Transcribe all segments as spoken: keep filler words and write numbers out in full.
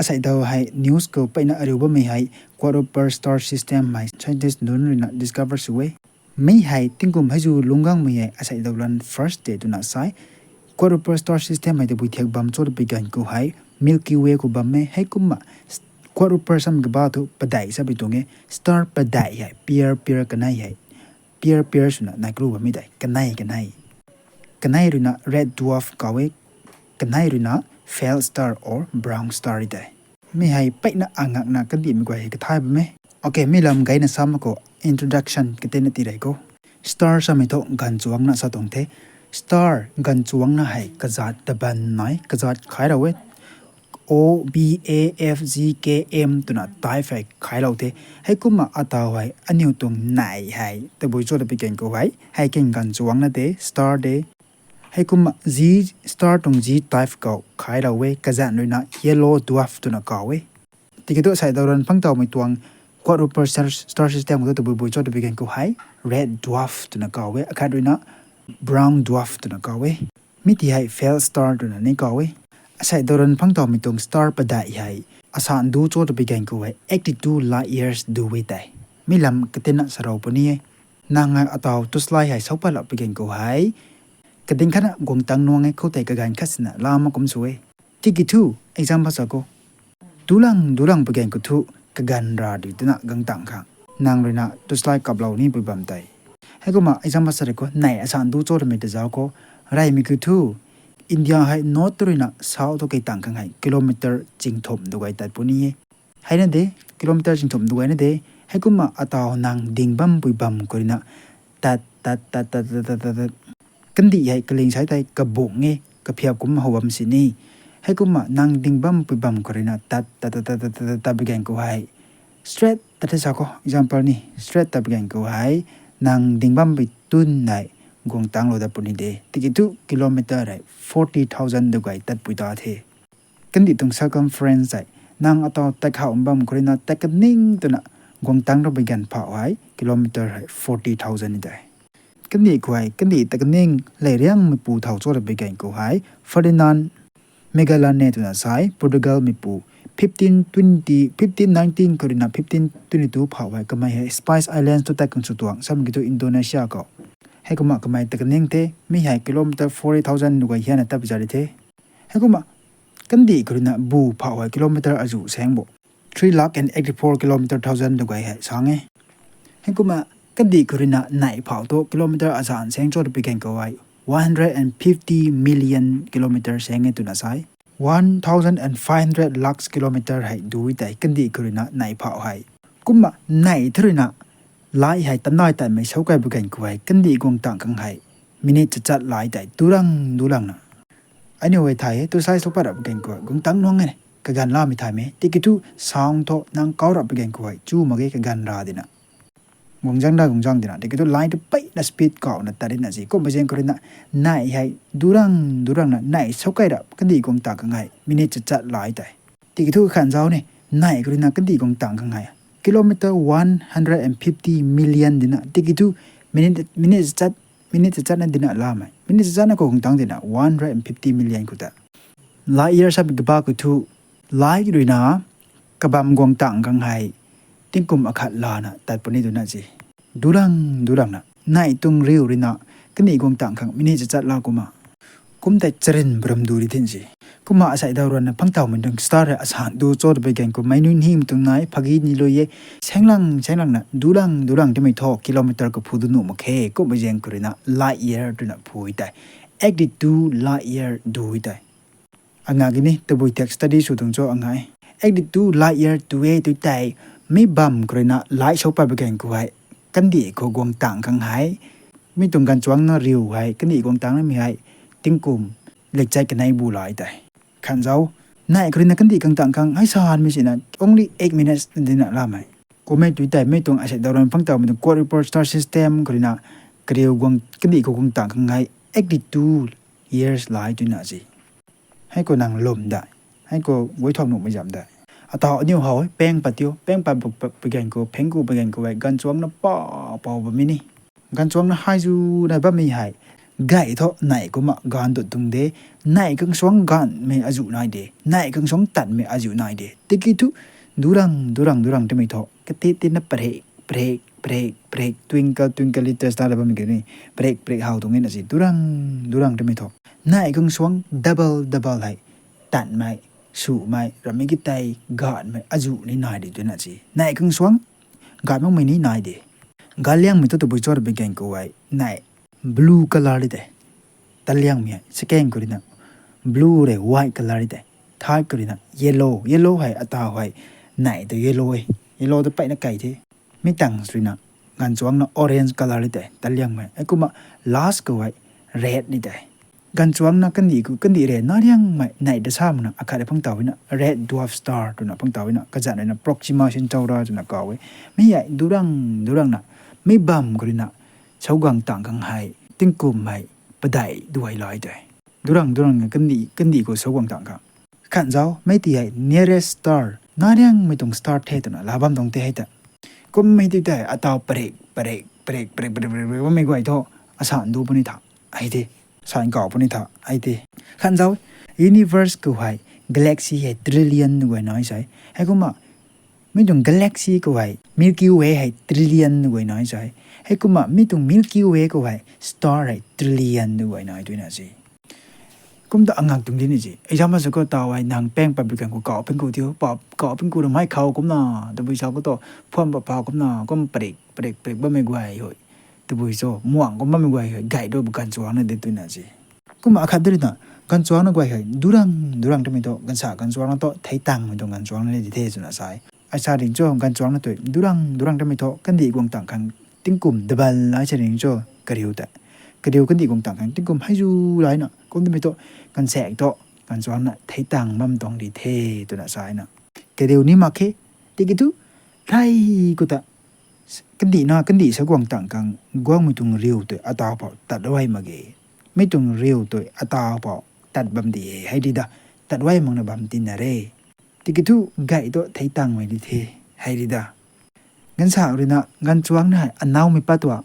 Asei daw hei news khou peyna ariu bammei hei, Kuiper star system hei scientist nunc ruina discover sw e. Mi hei tingkum hei zu lungc gangmei hei asei daw lan first de twna sai. Kuiper star system hei tabui thiak bam cho twpui ganv khou hei, Milky Way khou bam e. Heikumna Kuiper samei kaba thu padeih samei tuang e. Star padeih hei pair pair kanei hei, pair pair swna nai kru bammei tei kanei kanei. Kanei ruina red dwarf kaw e, kanei ruina pale star or brown star tei. Mi hei peyna angakna kandihmei guay hei kathay bam e. Ok, mi lam gayna sam khou introduction katina tirei khou, star samei thu ganv chuangna sa tuang the. Star ganv chuangna hei kazat taban nai, kazat khailou e. O, B, A, F, G, K, M twna type hei khailou the. Heikumna ataw hei aniu tuang nei hei tabui cho twpui ganv khou hei, hei king ganv chuangna de, star de. Heikumna G star tuang G type khou khailou e, kazanc ruina yellow dwarf twna kaw e. Tiki thu asei daw ran phang tawmei tuang Kuiper star system khou tabui bui cho twpui ganv khou hei, red dwarf twna kaw e, akhat ruina brown dwarf twna kaw e. Mi ti hei pale star twna ni kaw e. Asei daw ran phang tawmei tuang star padeih hei, asan du cho twpui ganv khou hei eighty two light years du e tei. Mi lam katina sarou puni e. Nang hei ataw torchlight hei sau pat lak pui ganv khou hei, kading khatna guang tang nuang e, khoutei kaganv khat sina lama kum sw e. Tiki thu example sa khou, dulang dulang pui ganv khou thu kaganv ra di twna guang tang khang, nang ruina torchlight kaplou ni pui bam tei. Heikumna example sa rei khou, nei asan du cho twmei ta zauc khou, reymei khou thu India hei north ruina south thu kei tang khang hei kilometer chingthumh du gay tat puni e. Heina de, kilometer chingthumh du gayna de. Heikumna ataw nang ding bampui bam khou ruina tat tat tat tat tat tat tat tat, kandih hei kaling sai tei kabung e, kaphiap kum how bam sini. Heikumna nang ding bampui bam khou ruina tat tat tat tat tat tat tat pui ganv khou hei, straight tat the sa khou, example ni, straight tat pui ganv khou hei, nang ding bampui tun hei guang tanglou dat puni de. Tiki thu kilometer hei forty thousand du gay tat pui ta the. Kandih tuang circumference hei, nang ataw tat khou bam khou ruina tat kaning twna guang tang ra pui ganv phauh hei kilometer hei forty thousand ni tei. Kandih khou hei, kandih tat kaning lei riangmeipu thau cho ra pui ganv khou hei, Ferdinand Magellan twna sai, Portugal meipu, fifteen twenty, fifteen nineteen khou ruina fifteen twenty two phauh hei kamei hei Spice Islands tu tat khang sw tuang, samei kiu thu Indonesia khou. Heikumna kamei tat kaning the, mi hei kilometer forty thousand du gay hianna tat pui za ri the. Heikumna kandih khou ruina bu phauh hei kilometer azuh saeng bo, three lakh and eighty four kilometer thousand du gay hei sang e. Heikumna kandih khou ruina nei phauh thu kilometer azanc saeng cho ra pui ganv khou hei, one hundred and fifty million kilometer saeng e twna sai. One thousand and five hundred lakhs kilometer hei du e tei kandih khou ruina nei phauh hei. Kumna nei thu ruina light hei tanai tanmei sau kai pui ganv khou hei kandih guang tang khang hei minute chachat lai tei durang durangna. Aniu hei thay e, torchlight sau pat rap pui ganv khou guang tang nuang e, kaganv lamei thaymei. Tiki thu sound thu nang kau rap pui ganv khou hei chu mak ge, kaganv ra dina. Guang zang da guang zang dina. Tiki thu light tu peyna speed kauna tat dina si. Kumpui zaeng khou ruina nei hei durang durangna nei sau kai rap kandih guang tang khang hei minute chachat lai tei. Tiki thu khan zauc ni, nei khou ruina kandih guang tang khang hei kilometer one hundred and fifty million dina. Tiki thu minute, minute chachat, minute chachatna dina lamei. Minute chachatna khou guang tang dina one hundred and fifty million khou ta. Light year sa pui kaba khou thu, light ruina kabam guang tang khang hei tingkum akhat lana tat puni twna si. Durang durangna nei tuang riu ruina kandih guang tang khang minute chachat la kumna, kum tei charin brum du ri thin si. Kumna asei daw ruina phang tawmei tuang star hei asan du cho ra pui ganv khou meic nunc hymei tuang nai phagi ni lui e. Saenglang saenglangna durang durang timei thu kilometer kaphu du nuh mak khe. Kumpui zaeng khou ruina light year twna phui tei eighty two light year du tei. Anga kini tabui thiak study sw tuang cho angai. Eighty two light year tu e tu tei, mi bam khou ruina light sau pat pui ganv khou hei kandih khou guang tang khang hei, mi tuang ganv chuangna riu hei kandih guang tang namei hei tingkum lekchai kanei bu lai tei. Khan zauc, nei khou ruina kandih guang tang khang hei sanmei sina only eight minutes dina lamei. Kummei tu tei mi tuang asei daw ruina phang tawmei tuang Kuiper star system khou ruina kariu guang, kandih khou guang tang khang hei eighty two years lai twna si. Hei khou nang lwm dai. Hei khou guay thau nuhmei zam dai. Ataw aniu how e, peng pat tiu, peng pat pui ganv khou, phengku pui ganv khou hei ganv chuangna pa, pau bammei ni. Ganv chuangna hei zu nai bammei hei Gay thu neih kumna gaanv tut tuang de, neih khang suang gaanvmei azuh nai de, neih khang suang tatmei azuh nai de. Tiki thu, durang, durang, durang twmei thu, kati tina parek, parek, parek, parek, twinkle, twinkle, little star la bammei kini, parek, parek how tuang e na si, durang, durang twmei thu. Neih khang suang double, double hei, tatmei, sumei, ramei ki tei, gaanvmei, azuh ni nai de twna si. Neih khang suang, gaanv makmei ni nai de. Gaanv liangmei thu tabui cho twpui gan khou hei, neih blue colour di tei. Tat liangmei hei, second khou ruina blue rui white colour di tei. Third khou ruina yellow, yellow hei ataw hei, neih tu yellow e. Yellow tu peyna kei the. Mi tang ruina, ganvchuangna orange colour di tei, tat liangmei. Heikumna last khou hei, red di tei. Ganvchuangna kandih khou, kandih rui nariangmei neih ta sa makna akhat rui phang taw na red dwarf star twna phang taw na, kazanc ruina Proxima Centauri twna kaw e. Mi hei durang, durangna, mi bam khou ruina, sauguang tang khang hei, tingkum hei, padeih duai lai tei. Durang, durangna kandih, kandih khou sauguang tang khang. Khan zauc, mi ti hei nearest star, nariangmei tuang star the twna laa bam tuang the hei ta. Kummei ti tei ataw parek, parek, parek, parek, parek, parek, parek bammei guay thu, asan du puni tha, hei the. Asan kaw puni tha, hei the. Khan zauc, universe khou hei, galaxy hei trillion guay nai sai. Heikumna, mi tuang galaxy khou hei, Milky Way hei trillion guay nai sai. Heikumna, mi tuang Milky Way khou hei, star hei trillion guay nai twna si. Kum ta angak tuang di ni si. Example sa khou taw hei nang pang pat bi kan khou kaw ping khou thiu, pa, kaw ping khou ramei khou kumna, tabui sa khou tu, phuam pa pa kumna, kum parek, parek, parek bammei guay hei. Tabui cho, muang kum bammei guay hei, gay do bu ganvchuangna di twna si. Kumna akhat di ruina, ganvchuangna guay hei, durang, durang twmei thu, ganvsa ganvchuangna thu, thei tangmei tuang ganvchuangna di the twna sai. Ai sa ring cho, ganvchuangna tui, durang, durang twmei thu, kandih guang tang khang, tingkum double ai sa ring cho, kariu ta. Kariu kandih guang tang khang, tingkum hei zu laina, kum twmei thu, ganvsaekc thu, ganvchuangna, thei tang bam tuang di the, twna sai na. Kariu ni mak khe, tiki thu, thei khou ta, kandihna, kandih sauguang tang khang, guangmei tuang riu tui, ataw pou, tat ruai mak ge. Mi tuang riu tui, ataw pou, tat bam di e, hei di da, tat ruai makna bam tina re. Tiki thu gay tu thei tangmei di the, hei di da. Ganvsa ruina, ganvchuangna hei, anawmei pat tua.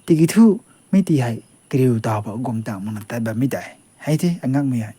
Tiki thu, mi ti hei, kariu taw pou, guang tang makna tat bammei tei. Hei the, angakmei hei.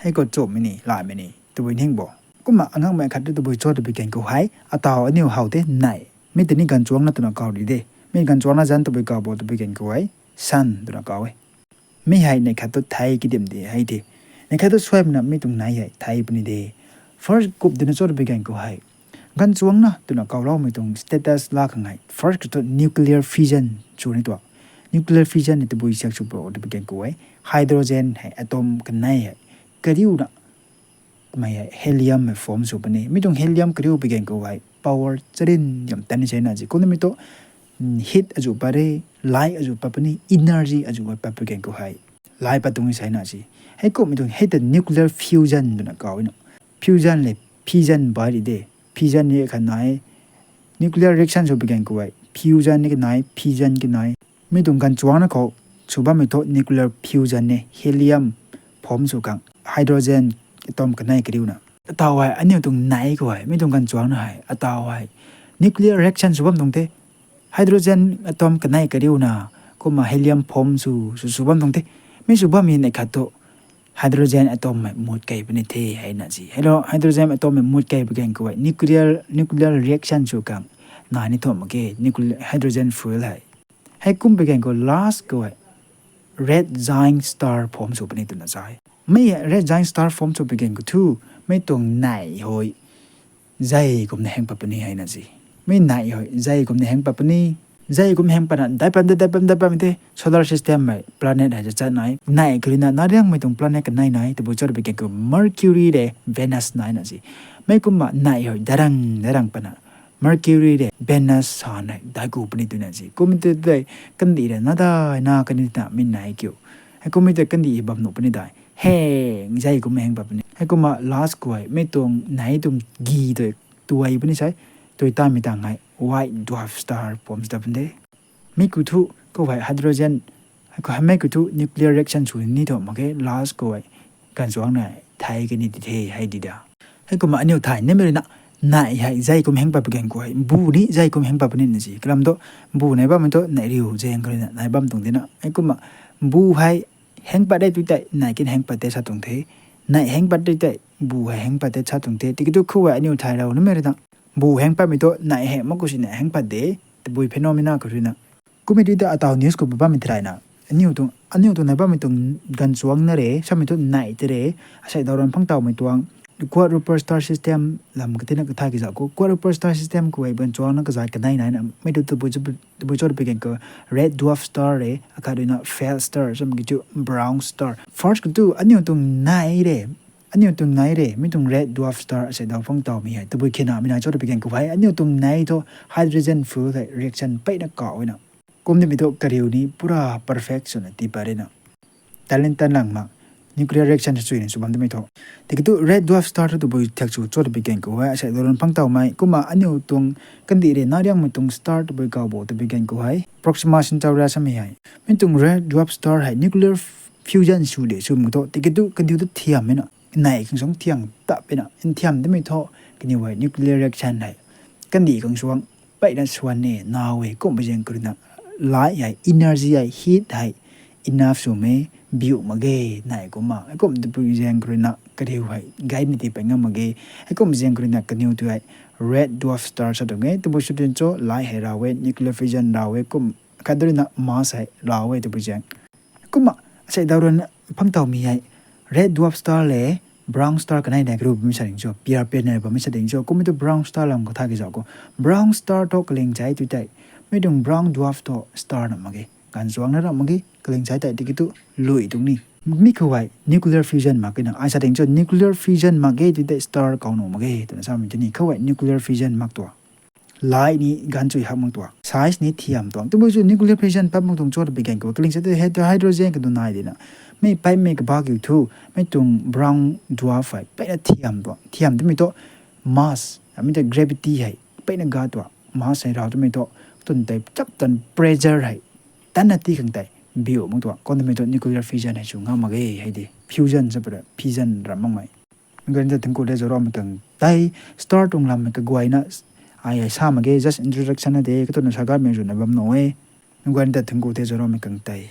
Hei khou chumhmei ni, laimei ni, tabui ning bo. Kumna angakmei khat tu tabui cho twpui gan khou hei, ataw aniu how the neih. Mi tini ganvchuangna twna kaw di de. Mi ganvchuangna zanc tabui kaw bo twpui gan khou hei, sun twna kaw e. Mi hei neih khat tu thei kidim di hei the. Neih khat tu suaimna mi tuang neih hei thei puni de. First kup dina cho twpui gan khou hei, ganvchuangna twna kawloumei tuang status la khang hei, first khou tu nuclear fusion sw ni tua. Nuclear fusion ni tabui siak sw bo twpui gan khou hei, hydrogen hei atom kanei hei, kariuna, mei hei helium hei form sw puni. Mi tuang helium kariu pui gan khou hei, power charin yam tan ni sai na si. Kumna mi tu, heat azuh pat re, light azuh pat puni, energy azuh pat pui gan khou hei, light pat tuang ni sai na si. Heikumhmei tuang hei ta nuclear fusion twna kaw na. Fusion le, fission bai di de. Fission ni kha nai, nuclear reaction sw pui gan khou hei, fusion ni kanai, fission kanai. Mi tuang ganvchuangna khou, sw bammei thu nuclear fusion ni, helium form sw khang, hydrogen atom kanei kariuna. Ataw hei, aniu tuang neih khou hei, mi tuang ganvchuangna hei, ataw hei, nuclear reaction sw bam tuang the. Hydrogen atom kanei kariuna, kumna helium form sw, sw, sw bam tuang the. Mi sw bammei neih khat tu, hydrogen atom hei mut kei puni the, hei na si. Hello, hydrogen atom hei mut kei pui gan khou hei, nuclear, nuclear reaction sw khang, nai ni thu mak ge, nuclear, hydrogen fuel hei. Heikum pui gan khou last khou hei, red giant star form sw puni twna sa e. Mi red giant star form sw pui gan khou thu, mi tuang neih hei, zei kumna heng pat puni hei na si. Mi neih hei, zei kumna heng pat puni. Zei kum heng patna, daipan de, daipan, daipan de, solar system hei, planet hei chat nai. Neih khou ruina, nariangmei tuang planet kanei nai, tabui cho twpui gan khou Mercury le, Venus nai na si. Mi kumna neih hei, dairang, dairang patna, Mercury le, Venus sa nai, daiku puni twna si. Kumna tu tei, kandih rui, na dai, na kandih ta, mi neih kiu. Heikum mi tei kandih bam nuh puni dai. Heng, zei kum heng pat puni. Heikumna last khou hei, mi tuang, neih tuang gi tui, tuai puni sai. Tui tamei tang hei, white dwarf star form sw ta pun de. Mi khou thu, khou hei hydrogen, khou hei mi khou thu nuclear reaction sw ni thu mak ge, last khou hei, ganvchuangna thei kani di the, hei di da. Heikumna aniu thay nimei ruina, neih hei zei kum heng pat pui gan khou hei, bu ni zei kum heng pat puni na si. Kalam tu, bu nai bammei tu, neih riu zaeng khou ruina, nai bam tuang dina. Heikumna, bu hei, Heng pat de tu tei, nai kin heng pat de sa tuang the. Nai heng pat de tei, bu hei heng pat de sa tuang the. Tiki tu khou hei aniu thay rau nimei rui na, bu heng patmei tu nai heng mak khou si nai heng pat de. Tabui phenomena khou rui na. Kummei tu tei ataw news khou bammei tharai na, aniu tuang, aniu tuang nai bammei tuang ganvchuang na re, samei tu nai te re, asei daw ran phang tawmei tuang Quad Ruper star system lam katina kathay kazauh khou, Quad Ruper star system khou hei ganvchuang na kazat kanei nai na, mei tu tabui cho, tabui cho twpui gan khou, red dwarf star re, akhat rui na pale star, samei ki tu brown star. First khou tu aniu tuang nai re, aniu tuang nai re, mi tuang red dwarf star asei daw phang tawmei hei tabui khe na mi nai cho twpui gan khou hei, aniu tuang nai thu hydrogen fuel hei reaction peyna kau na. Kum nimei thu kariu ni pura perfect swna tii pat re na. Talent tan lang ma, nuclear reaction sw ni sw bam twmei thu. Tiki tu red dwarf star thu tabui thak sw cho twpui gan khou hei, asei daw ran phang tawmei, kumna aniu tuang kandih re na riangmei tuang star tabui kau bo twpui gan khou hei, Proxima Centauri samei hei, mi tuang red dwarf star hei nuclear fusion sw de sw mak thu, tiki tu kaniw tu thiam e na, nai khang suang thiam tap e na, nthiam twmei thu, kaniw hei nuclear reaction hei kandih khang suang peyna swan e, na e, kumhmei zaeng khou rui na, light hei, energy hei, heat hei enough swmei biu mak ge, nai kumna, heikum twpui zaeng khou rui na kariu hei gay ni tii pat ngam mak ge. Heikum zaeng khou rui na kaniw tu hei red dwarf star sa tuang e, tabui sw tuang cho, light hei raw e, nuclear fusion raw e, kum khat rui na mass hei raw e tabui zaeng. Kumna, asei daw ran phang tawmei hei, red dwarf star le brown star kanei nai kariu bammei sa ding cho, pair pair nai bammei sa ding cho, kummei tu brown star lam kathay kazauh khou, brown star thu kaling chai tu tei, mi tuang brown dwarf thu star na mak ge, ganvchuang na ra mak ge, kaling chai tei tiki tu lui tuang ni. Mi khou hei nuclear fusion mak ge na, ai sa ding cho nuclear fusion mak ge tu tei star kau nuh mak ge twna samei tu ni, khou hei nuclear fusion mak tuang. Light ni ganv chui hak mak tuang, size ni thiam tuang. Tabui sw nuclear fusion pat mak tuang cho twpui gan khou, kaling chai tei hydro-, hydrogen kadu nai di na, mei peyna mei kaba kiu thu, mi tuang brown dwarf hei peyna thiam tuang. Thiam twmei thu mass, mi tei gravity hei peyna ga tuang. Mass hei raw twmei thu, tun tei chap tan pressure hei tanna tii khang tei biu mak tuang. Kum twmei thu nuclear fusion hei sw ngam mak ge hei di. Fusion sa pura, fission ram makmei. Guay ta thangc ku the zaroumei kang tei, star tuang lammei kaguayna, ai hei sa mak ge, just introduction na de, katuna sa gatmei runa bam nuh e. Guay ta thangc ku the zaroumei kang tei.